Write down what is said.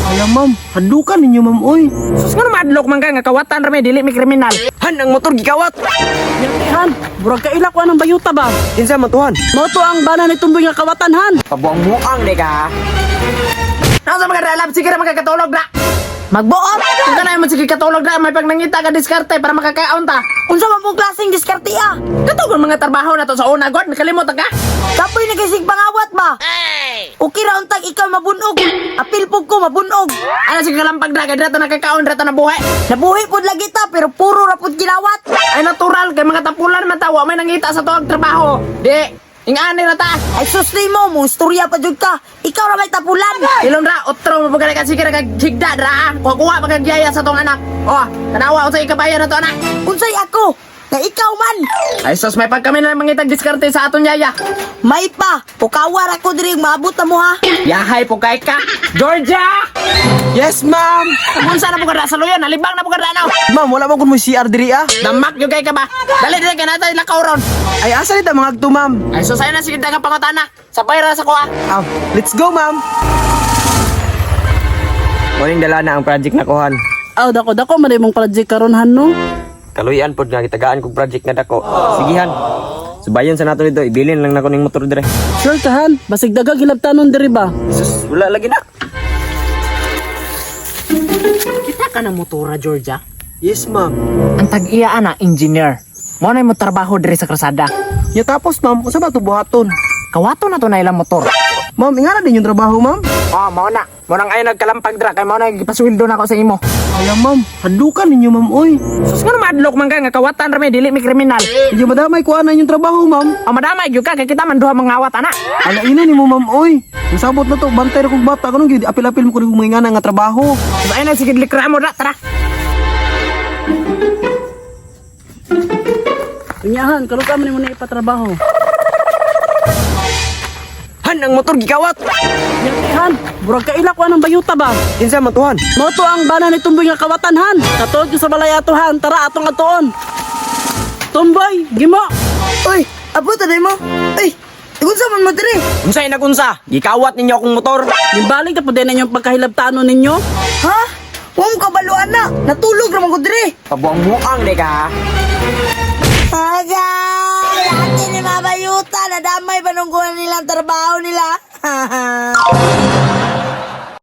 Hala ma'am, hadlukan ninyo ma'am oy. Sus nga madlok man ka nga kawatan ra may dili mi kriminal. Han, ang motor gikawat. Han, murag kaila ko anang bayuta ba? Kinsa man to, Han? Mao to ang bana ni Tumboy nga kawatan han. Pabuang-buang di ka. Nasa mga relab sige ra makakatulog na. Magbuot! Kung kanay mo sige katulog na may pagnangita ka diskarte para makakaon ta. Unsa man pong klaseng diskarte ah? Katong mga trabaho na to sa una god nakalimot ka. Kapoy na kasing pangawat ba? Okay ra untag ikaw mabunog. Apil pug ko mabunog. Ano sige kalampag na kay dira ta nakakaon dira ta nabuhi. Nabuhi pud lagi ta pero puro ra pud ginawat. Ay natural kay mga tapulan man ta wa may nangita sa tuang trabaho. Di ingani ra ta. Ay sus nimo mo istorya pa jud ka. Ikaw ra may tapulan. Ilon ra otro mo pagkali ka sige ra kag higda ra. Ah. Kuha-kuha pagkagyaya sa tong anak. Oh, tanawa unsay ikabayan na to anak. Unsay ako? Na ikaw man. Ay sus may pagkami na mangitag diskarte sa aton yaya. May pa, pukawa ra ko diri maabot na mo ha. Yahay po kay ka. Georgia! Yes, ma'am. Unsa na po kada sa luyon, nalibang na po kada na. Ma'am, wala man kun mo CR diri ah. Damak yung kay ka ba? Dali dali kay natay lakaw ron. Ay asa ni ta mga agto, ma'am? Ay sus ay na sige dagang pangutana. Sabay ra sa kuha. Ah, let's go, ma'am. Morning dala na ang project na kuhan. Aw dako dako man imong project karon han no. Kaluyan pod nga gitagaan kog project nga dako. Sigihan. Subayon sa nato dito, ibilin lang nako ning motor dire. Sure ka han, basig daga gilabtanon diri ba? Sus, wala lagi na. Kita ka na motora, Georgia. Yes, ma'am. Ang tag-iya ana engineer. Mo na mo trabaho diri sa krasada. Ya tapos ma'am, unsa ba to buhaton? Kawato na to na ilang motor. Ma'am, ingana din yung trabaho ma'am. Oh, mao na. Mo nang ay nagkalampag dra kay mao na gipasweldo na ako sa imo. Hala ma'am, hadlukan ninyo ma'am oy. Sus nga madlok man ka nga kawatan ra may dili mi kriminal. Medyo madamay ko ana yung trabaho ma'am. O madamay gyud ka kay kita man duha mangawat ana. Ala ina nimo ma'am oy. Ang sabot na to, bantay ra kog bata kanong gyud apil-apil mo kuno mga ingana nga trabaho. Sus ay na sige likra mo ra tara. Unya han, karon ka man nimo na ipatrabaho. Han, ang motor gikawat. Han, murag kaila ko anang bayuta ba? Kinsa man to, Han? Mao to ang bana ni Tumboy nga kawatan han. Katuod ko sa balay ato han, tara atong atuon. Tumboy, gimo. Oy, abot na mo. Ay, unsa man mo diri? Unsay nagunsa? Gikawat ninyo akong motor. Nimbalik na po din inyong pagkahilabtanon ninyo. Ha? Wa mo kabaluan na. Natulog ra man ko diri. Pabuang-buang di ka. Agay! Ate ni Mama Yuta, nadamay pa nung kuha nilang trabaho nila.